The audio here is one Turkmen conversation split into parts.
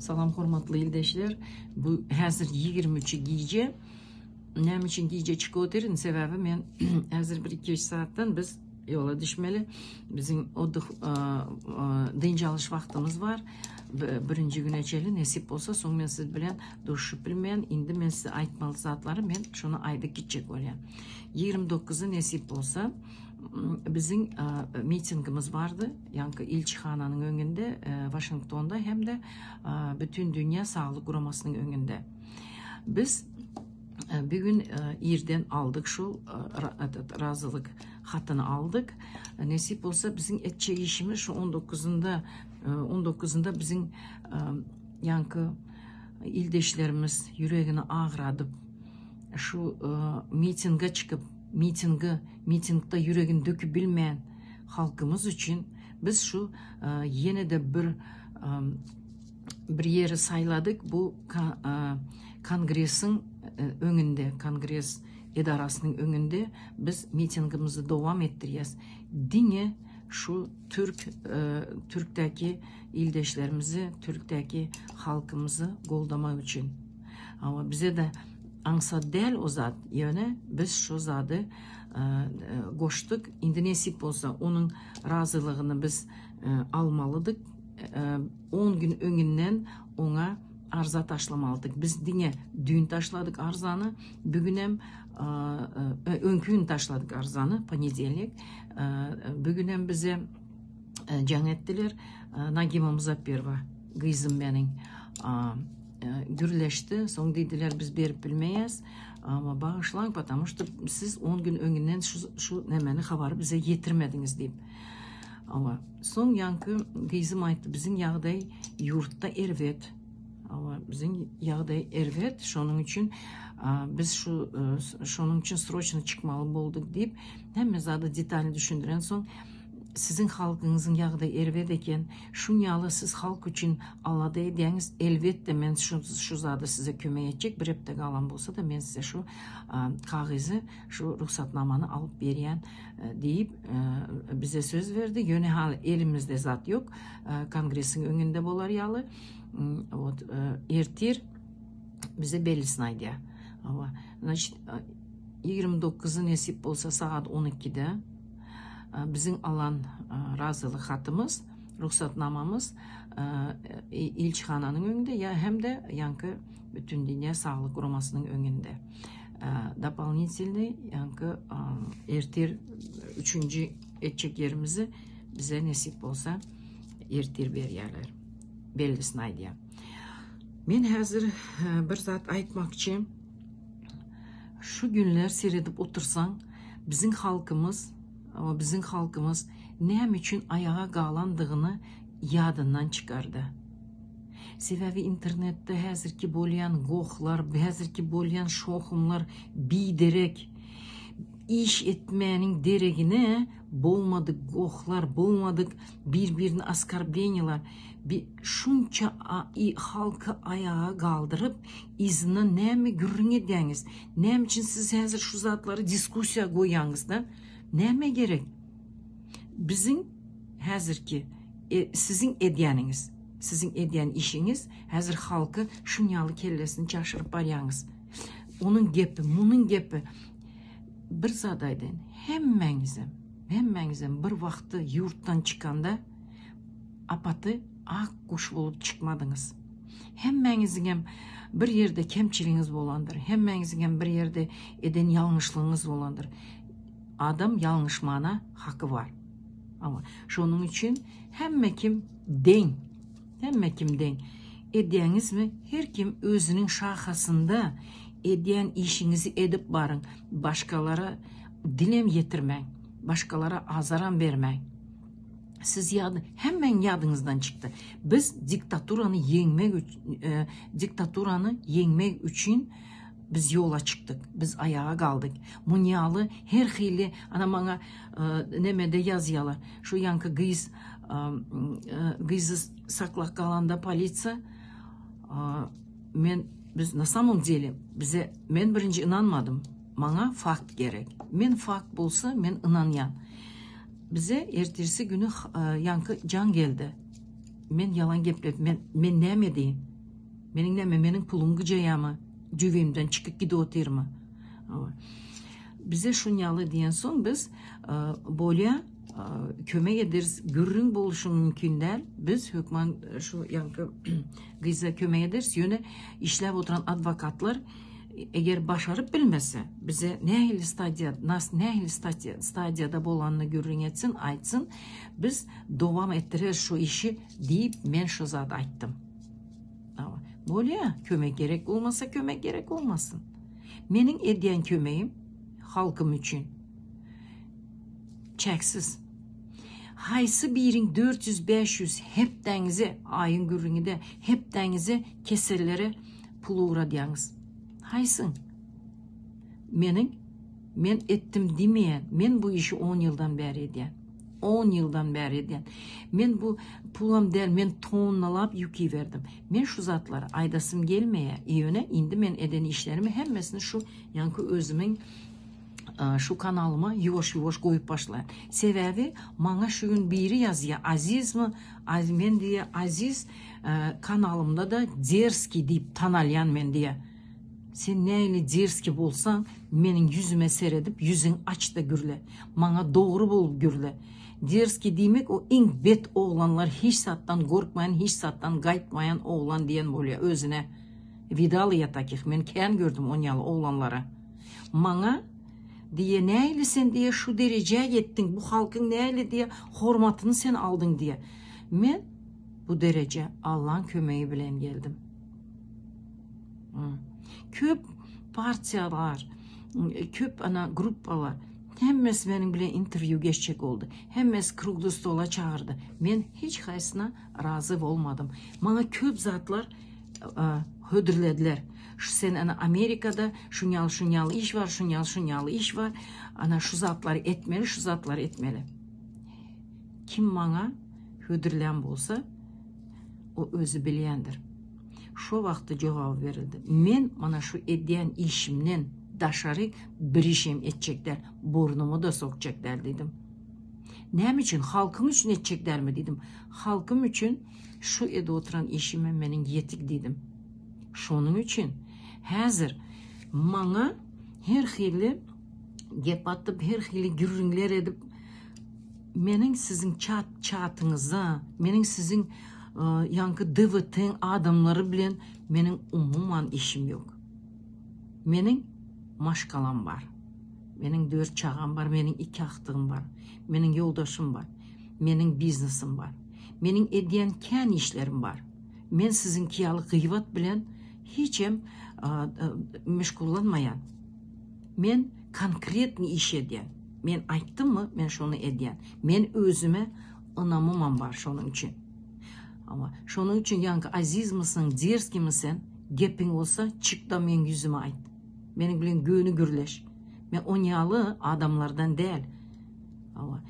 Salam hormatly ildeşler. Bu häzir 23 gije. Näme üçin gije çykyp otyryn? Sebäbi men häzir bir 2-3 saatdan biz ýola düşmeli. Biziň oddyh dynç alyş wagtymyz bar. Birinji güne çenli nesip bolsa, soň men siz bilen duşup bilmeýän. Indi men size aýtmaly zatlary men şony aýdyp gitjek bolýan. 29-y nesip bolsa, biziň mitingimiz bardy, ýaňky ilçihananyň öňünde Waşingtonda hem-de Bütindünýä saglyk guramasynyň öňünde. Biz bu gün irden aldyk şol razylyk hatyny aldyk. Nesip bolsa biziň etjek işimiz şu 19-ynda 19-ynda biziň ýaňky ildeşlerimiz ýüregini agradyp şu mitinge çykyp mitinge mitingde ýüregini döküp bilmeýän halkymyz üçin biz şu ýene-de bir bir ýeri saýladyk bu kongresiň öňünde kongres edarasynyň öňünde biz mitingimizi dowam etdirýäs diňe şu türk türkdäki ildeşlerimizi türkdäki halkymyzy goldamak üçin Hawa, bize-de aňsat däl o zat, ýöne biz şo zady goşduk. Indi nesip bolsa, onuň razylygyny biz almalydyk. On gün öňünden oňa arza taşlamalydyk. Biz diňe düýn taşladyk arzany, bu günem öňki gün taşladyk arzany, ponedelnik. Bu günem bize jaň etdiler. Nagima Muzapperowa, gyzym meniň. Gürleşdi. Soň diýdiler, biz berip bilmeýäs. Amma bagyşlaň, потому что siz 10 gün öňünden şu şu nämeni habary bize ýetirmediňiz diýip. Awa. Soň ýaňky gyzym aýtdy, biziň ýagdaý ýurtda erbet. Awa, biziň ýagdaý erbet. Şonuň üçin biz şu şonuň üçin sroçno çykmaly bolduk diýip, hemme zady detalny düşündiren soň Siziň halkyňyzyň ýagdaýy erbet eken, şuň ýaly siz halk üçin alada edýäňiz, elbetde men şu şu zada size kömek etjek, bir hepde galan bolsa-da men size şu kagyzy, şu rugsatnamany alyp berýän diýip bize söz berdi, ýöne hal elimizde zat ýok, kongresiň öňünde bolar ýaly, wot ertir bize bellisini aýdýar. Hawa, значит, 29-y nesip bolsa sagat 12-de Biziň alan razylyk hatymyz, rugsatnamamyz ilçihananyň öňünde ýa hem-de ýaňky Bütindünýä saglyk guramasynyň öňünde. Dopolnitelnyý ýaňky ertir üçünji etjek ýerimizi bize nesip bolsa ertir berýärler. Bellisini aýdýar. Men häzir bir zat aýtmakçy. Şu günler seredip otursaň, biziň halkymyz, biziň halkymyz näme üçin aýaga galandygyny ýadyndan çykardy. Sebäbi internetde häzirki bolýan gohlar, häzirki bolýan şohumlar biderek. Iş etmäniň deregine bolmadyk gohlar, bolmadyk bir-birini oskorbleniýalar, bi şunça halky aýaga galdyryp, yzyndan näme gürrüň edýäňiz? Näme üçin siz häzir şu zatlary diskussiýa goýýaňyz-da? Nämä gerek? Biziň häzirki siziň edýäniňiz, siziň edýän işiňiz häzir halky şunýaly kellesini çaşyryp barýaňyz. Onuň gepi, munuň gepi. Bir zat aýdaýyn, hemmäňizem, hemmäňizem bir wagtda ýurtdan çykanda apaty ak guş bolup çykmadyňyz. Hemmäňiziňem bir ýerde kemçiligiňiz bolandyr. Hemmäňiziňem bir ýerde eden ýalňyşlygyňyz bolandyr. Adam ýalňyşmana haky bar. Ama şonuň üçin hemme kim deň. Hemme kim deň. Edýäňizmi? Her kim özüniň şahasynda edýän işiňizi edip baryň. Başgalara dilem ýetirmäň. Başgalara azaram bermäň. Siz ýady, hemmäň ýadyňyzdan çykdy. Biz diktaturany ýeňmek e, diktaturany ýeňmek üçin biz ýola çykdyk. Biz aýaga galdyk. Munýaly her hili ana maňa e, nemede ýazýalar. Şu ýanky gyz e, gyzy saklap galanda polisiýa men biz na samom dele bize men birinji ynanmadym. Maňa fakt gerek. Men fakt bolsa men ynanýan. Bize ertirsi güni ýaňky jaň geldi. Men ýalan geplet, men men näme edeýin? Meniň näme, meniň pulum gyjaýamy? Jübimden çykyp gidip otyrmy? Bize şunýaly diýensoň biz bolýa kömek ederis, gürrüň boluşy mümkin däl. Biz hökman şu ýaňky gyza kömek ederis. Ýöne işläp oturan adwokatlar eger başaryp bilmese, bize nähili stadiýa, nas nähili stadiýa, stadiýada bolanyny gürrüň etsin, aýtsyn, biz dowam etdireris şu işi diýip men şu zady aýtdym. Bolýa, kömek gerek bolmasa kömek gerek bolmasyn. Meniň edýän kömegim halkym üçin çäksiz. Haýsy biriň 400-500 hepdäňize, aýyň gürrüňi-de, hepdäňize kesellere pul ugradýaňyz? Haýsyň? Meniň men etdim diýmeýän, men bu işi on ýyldan bäri edýän. On ýyldan bäri edýän. Men bu pulam däl, men tonnalap ýük iberdim. Men şu zatlary aýdasym gelmeýär. Ýöne indi men eden işlerimi hemmesini şu ýaňky özümiň şu kanalyma ýuwaş-ýuwaş goýup başlaýan. Sebäbi maňa şu gün biri ýazýar, Azizmi, men diýýär, Aziz kanalymda-da derskiý diýip tanalýan men diýýär. Sen nähili derskiý bolsaň, meniň ýüzüme seredip, ýüzüňi aç-da gürle. Maňa dogry bolup gürle. Derskiý diýmek o iň bet oglanlar hiç zatdan gorkmaýan, hiç zatdan gaýtmaýan oglan diýen bolýar özüne. Widal ýa takih, men kän gördüm on ýaly oglanlary. Maňa diýýä nähili sen diýýä şu derejä ýetdiň, bu halkyň nähili diýýä hormatyny sen aldyň diýýä. Men bu derejä Allaň kömegi bilen geldim. Köp partiýalar, köp ana gruppalar hemmesi meniň bilen interwýu geçjek boldy. Hemmesi krugly stola çagyrdy. Men hiç haýsyna razy bolmadym. Maňa köp zatlar hödürlediler. Şu sen ana Amerikada şunýaly şunýaly iş bar, şunýaly şunýaly iş bar. Ana şu zatlary etmeli, şu zatlary etmeli. Kim maňa hödürlän bolsa, o özi bilýändir. Şo wagtda jogaby berildi. Men mana şu edýän işimden daşary bir işem etjek däl, burnumy-da sokjak däl diýdim. Näme üçin? Halkyň üçin etjek dälmi diýdim. Halkym üçin şu edip oturan işime meniň ýetik diýdim. Şonuň üçin häzir maňa her hili gep atyp, her hili gürrüňler edip, meniň siziň çat çatyňyza, meniň siziň ýaňky DWT-iň adamlary bilen meniň umuman işim ýok. Meniň maşgalam bar. Meniň dört çagam bar, meniň iki agtygym bar. Meniň ýoldaşym bar. Meniň biznesim bar. Meniň edýän kän işlerim bar. Men siziňki ýaly gybat bilen hiçem meşgullanmaýan. Men konkretny iş edýän. Men aýtdymmy, men şony edýän. Men özüme ynamymam bar şonuň üçin. Hawa, şonuň üçin ýaňky azizmisiň, derskimi sen, gepiň bolsa çyk-da meň ýüzüme aýt. Meniň bilen göni gürleş. Men onýaly adamlardan däl. Hawa.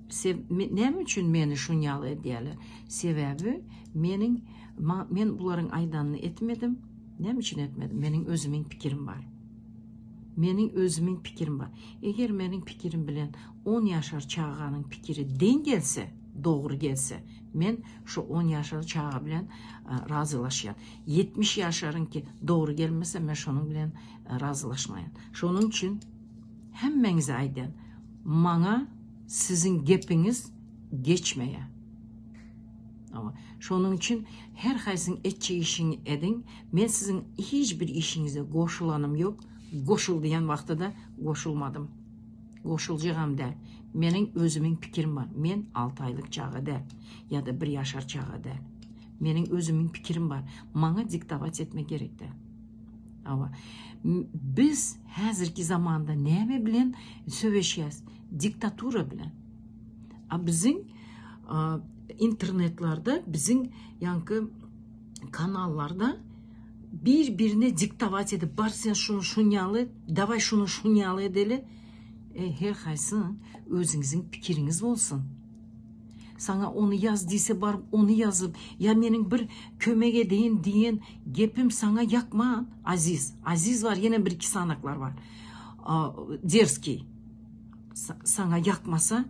Se, näme üçin meni şunýaly edýärler? Sebäbi meniň men bularyň aýdanyny etmedim. Näme üçin etmedim? Meniň özümiň pikirim bar. Meniň özümiň pikirim bar. Eger meniň pikirim bilen on ýaşar çaganyň pikiri deň gelse, dogry gelse, men şu on ýaşar çaga bilen razylaşýan. 70 ýaşaryňky dogry gelmese, men şonuň bilen razylaşmaýan. Şonuň üçin hemmäňize aýdýan, maňa siziň gepiňiz geçmeýär. Ama şonuň üçin her haýsyň etjek işiňi ediň. Men siziň hiç bir işiňize goşulanym ýok. Goşul diýen wagtda-da goşulmadym. Goşuljagam däl. Meniň özümiň pikirim bar. Men alty aýlyk çaga däl ýa-da bir ýaşar çaga däl. Meniň özümiň pikirim bar. Maňa diktowat etmek gerek däl. Hawa. Biz häzirki zamanda näme bilen söweşýäs? Diktatura bilen. A biziň internetlarda, biziň ýaňky kanallarda bir-birine diktowat edip, bar sen şuny şunýaly et, daway şuny şunýaly edeli. E, her haýsy özüňiziň pikiriňiz bolsun. Saňa ony ýaz diýse baryp ony ýazyp, ýa meniň bir kömek edeýin diýen gepim saňa ýakman, Aziz. Aziz bar, ýene bir-iki sanaklar bar. Derskiý. Saňa ýakmasa,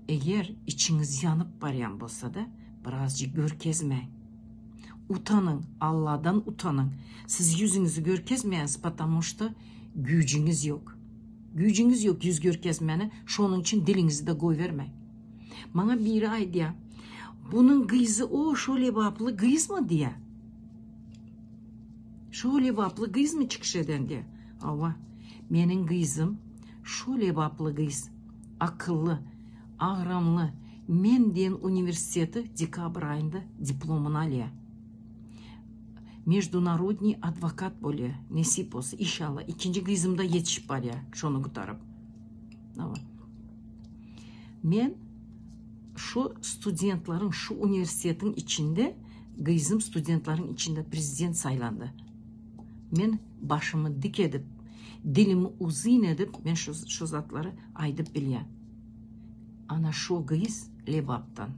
eger içiňiz ýanyp barýan bolsa-da, birazjyk görkezmäň. Utanyň, Alladan utanyň. Siz ýüzüňizi görkezmeýäňiz, потому что güýjüňiz ýok. Güýjüňiz ýok ýüz görkezmäne, şonuň üçin diliňizi-de goýbermäň. Maňa biri aýdýar, Bunuň gyzy o şo lebaply gyzmy diýýär. Şo lebaply gyzmy çykyş eden diýýär. Hawa, meniň gyzym şo lebaply gyz. Akylly, agramly, men diýen uniwersiteti dekabr aýynda diplomyny alýar. Meždunarodniý adwokat bolýar, nesip bolsa, inşallah. Ikinji gyzym-da ýetişip barýar, şony gutaryp. Hawa. Men şu studentleriň, şu uniwersitetiň içinde, gyzym studentleriň içinde prezident saýlandy. Men başymy dik edip, dilimi uzyn edip, men şu, şu zatlary aýdyp bilýän. Ana şu gyz Lebapdan.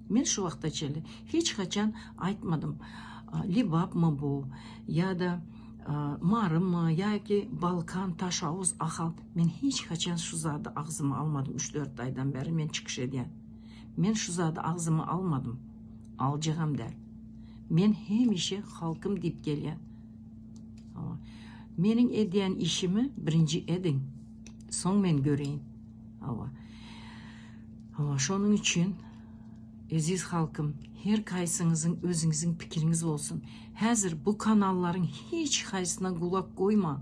Men şu wagta çenli hiç haçan aýtmadym. Lebapmy bu ýa-da Marymy ýa-ki Balkan, Taşawuz, Ahal. Men hiç haçan şu zady agzyma almadym. Üç-dört aýdan bäri men çykyş edýän. Men şu zady agzyma almadym. Aljagam däl. Men hemişe halkym diýip gelýän. Meniň edýän işimi birinji ediň. Soň men göreýin. Hawa. Hawa, şonuň üçin eziz halkym, her kaýsyňyzyň özüňiziň pikiriňiz bolsun. Häzir bu kanallaryň hiç haýsyna gulak goýmaň.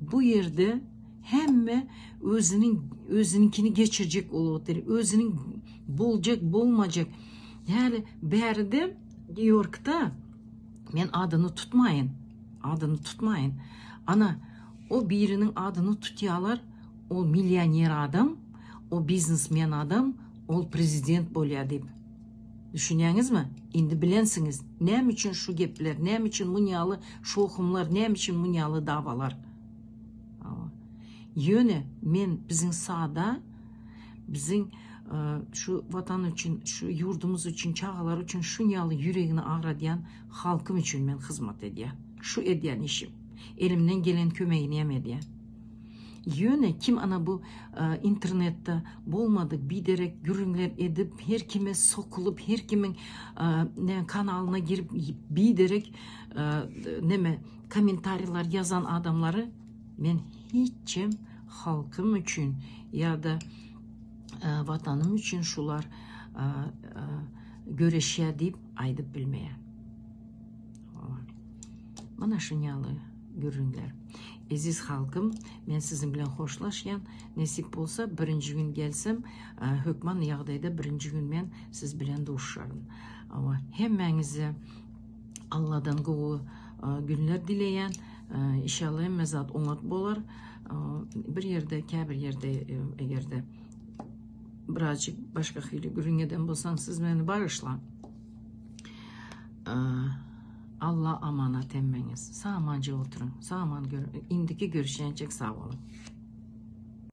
Bu ýerde hemme özüniň özüniňkini geçirjek bolup otyr. Özüniň boljak, bolmajak. Häli bäride Nýu-Ýorkda men adyny tutmaýyn. Adyny tutmaýyn. Ana, o biriniň adyny tutýalar, ol millioner adam, o biznesmen adam, ol prezident bolýar diýip. Düşünýäňizmi? Indi bilensiňiz, näme üçin şu gepler, näme üçin munýaly şowhunlar, näme üçin munýaly dawalar. Ýöne men biziň sada, biziň şu watan üçin, şu ýurdumyz üçin, çagalar üçin şunýaly ýüregini agradýan halkym üçin men hyzmat edýän. Şu edýän işim. Elimden gelen kömegini hem edýän. Ýöne kim ana bu internetde bolmadyk biderek gürrüňler edip, her kime sokulyp, her kimiň ne kanalyna girip biderek neme kommentariýalar ýazan adamlary men hiçem halkym üçin ýa-da watanym üçin şular göreşýär diýip aýdyp bilmeýän. Mana şunýaly gürrüňler. Eziz halkym, men siziň bilen hoşlaşýan. Nesip bolsa, birinji gün gelsem, hökman ýagdaýda birinji gün men siz bilen duşuşaryn. Awa, hemmäňize Alladan gowy günler dileýän. Inşallah hemme zat oňat bolar. Bir ýerde, käbir ýerde eger-de birazjyk başga hili gürrüň eden bolsam, siz meni bagyşlaň. Alla amanat hemmäňiz. Sag-amanca oturyň. Sag-aman indiki görüşýänçek sag boluň.